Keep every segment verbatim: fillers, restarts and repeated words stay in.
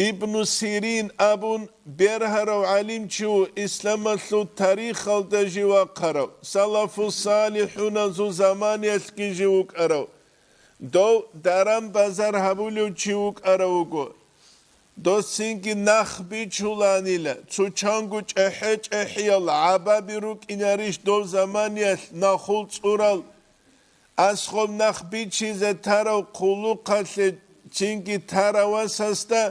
Ибну Сирин абун бергьарав гӀалимчи ву, исламалъул тарихалда жив вахъарав, салафу-салихӀуназул заманиялъги жив вукӀарав. Дов даран-базар гьабулев чи вукӀарав вуго. Дос цинги нах бичуланила, цу чанго чӀехӀе-чӀехӀиял гӀабаби рукӀинарищ дов заманиялъ нахул цӀурал? Асхъоб нах бичизе тарав хъулухъалъе цинги тарав васасда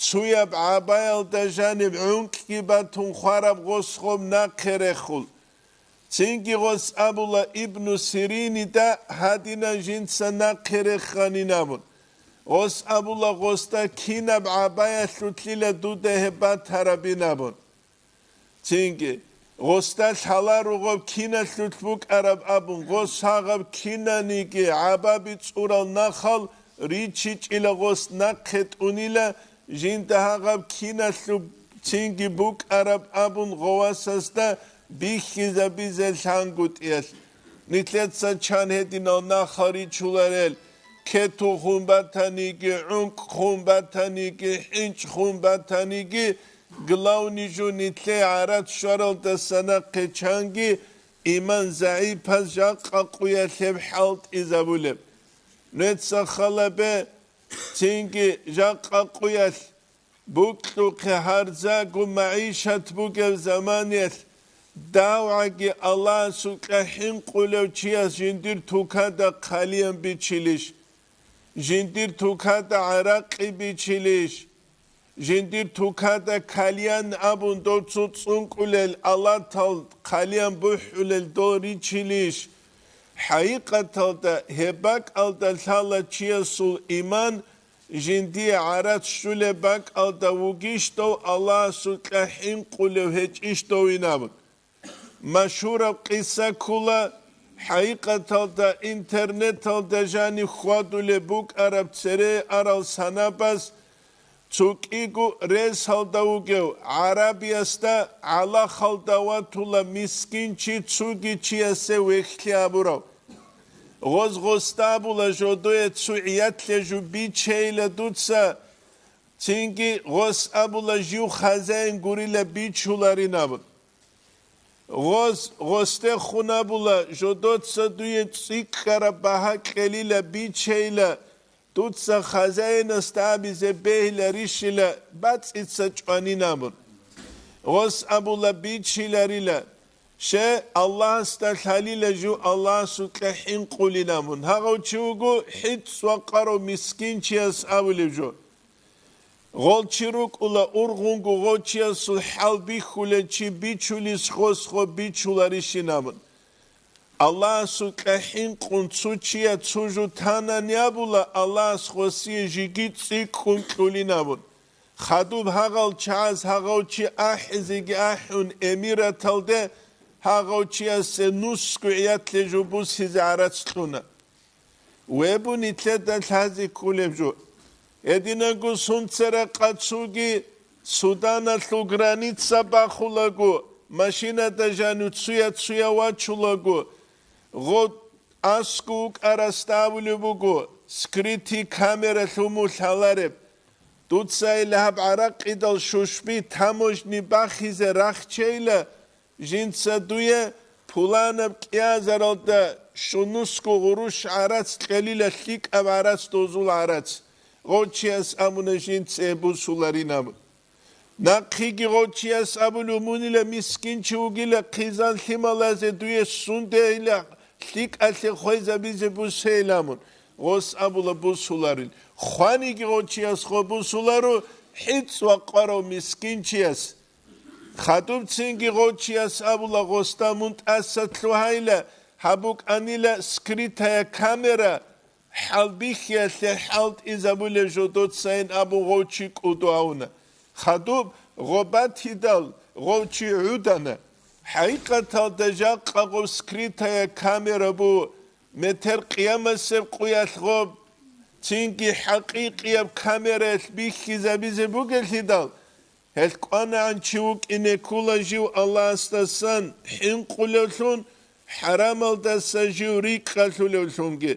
цуяб гӀабаялда жаниб гӀункӀкӀги батун хвараб гъосхъоб нахъе рехул. Цинги гъос абула Ибну Сиринида гьадинан жинца нахъе реханин абун. Гъос абула гъосда кинаб гӀабаялъулъила дуда гьеб батарабин абун. Цинги гъосда лъаларо гъоб киналъулъ букӀараб абун, гъос гьагъаб кинаниги гӀабаби цӀурал нахал ричичӀила гъос нахъе тӀунила, жинда гьагъаб киналъуб цинги букӀараб абун гъовасасда бихьизабизе лъангутӀиялъ. Нилъеца чан гьединал нахал ричуларел, кету хун батаниги, гӀункӀ хун батаниги, хӀинчӀ хун батаниги, главный жо нилъее гӀарац щваралдаса нахъе чанги иман загӀипаз жакъа къуялъ гьеб хӀалтӀизабулеб. Нуеца халабе, цинги жакъа къуялъ букьухъе гьарзаго магӀишат бугеб заманиялъ, давгӀаги Аллагьасукьа хӀинкъулев чияс жиндир тукада хъалиян бичилищ? Жиндир тукада гӀаракъи бичилищ? Жиндир тукада кальян абун дов цо цӀункӀулел алатал хъалиян бухӀулел дол ричилищ? ХӀакъикъаталда гьеб бакӀалда лъала чиясул иман, жиндие гӀарац щулеб бакӀалда вугищ дов Аллагьасукьа хӀинкъулев гьечӀищ довин абун. Машгьураб къиса ккола, хӀакъикъаталда интернеталда жаниб хьвадулеб букӀараб цере арал санабаз цо кӀиго ресалда вугев гӀарабиясда гӀалахалда ватула мискинчи цуги чиясе вехьлъи абурав. Гъоз гъосда абула жодое цу гӀиятлъе жубичейила дуца, цинги гъос абула жив хазаин гурила бичуларин абун. Гъос гъосде хун абула жодоца дуе цӀикӀкӀараб багьа кьелила бичейила, дуца хазаинасда абизе бегьиларищила бацӀица чӀванин абун. Гъос абула бичиларила, ще Аллагьасда лъалила жу Аллагьасукьа хӀинкъулин абун. Гьагъав чи вуго хӀицӀ вакъарав мискинчияс абулев жо. Гъол чи рукӀула ургъунго гъов чиясул хӀал бихьулел чи бичулис гъос гъо бичуларищин абун. Аллагьасукьа хӀинкъун цо чия цо жу танани абула Аллагьас гъосие жиги цӀикӀкӀун кьулин абун. Хадуб гьагъал чагӀаз гьагъав чи ахӀизеги ахӀун эмираталде гьагъав чиясе нусго гӀиятлъе жу бусизе гӀарац кьуна. Вебу нилъеда лъази кколеб жо. Гьединанго сунцара къацуги Суданалъул граница бахулаго, машинада жану цуя-цуя вачулаго, гъо аску вукӀарасда абулеб буго, скрытый камералъ уму лъалареб. Дуца ил гьаб гӀаракъидал шушби таможни бахизе рахчейила, жинца дуе пуланаб кӀиазаралда щунусго гъурущ гӀарац кьелила, лъикӀаб гӀарац, дозул гӀарац. Гъочияс абуна жинца бусуларин абун. Нахъиги гъочияс абулев мунила мискинчи вугила, хъизан лъималазе дуе сундейила лъикӀалъе хвезабизе бусейила абун. Гъос абула бусуларин. Хваниги гъочияс хо бусуларо хӀицӀ вакъарав мискинчияс. Хадубцинги гъочияс абула гъосда мун тӀаса лъугьайла, гьаб букӀанила скрытая камера, хӀалбихьиялъе хӀалтӀизабулеб жодоцайин абун гъов чи кӀуду гьавуна. Хадуб гъо батидал гъов чи гӀудана. ХӀакъикъаталда жакъа гъов скрытая камера бу, метер къиямасеб къуялъ гъоб, цинги хӀакъикъияб камераялъ бихьизабизе бугелъидал, гьелъ кӀванагӀан чи вукӀине ккула жив Аллагьасдасан хӀинкъулевлъун, хӀарамалдаса жив рикӀкӀалъулевлъунги.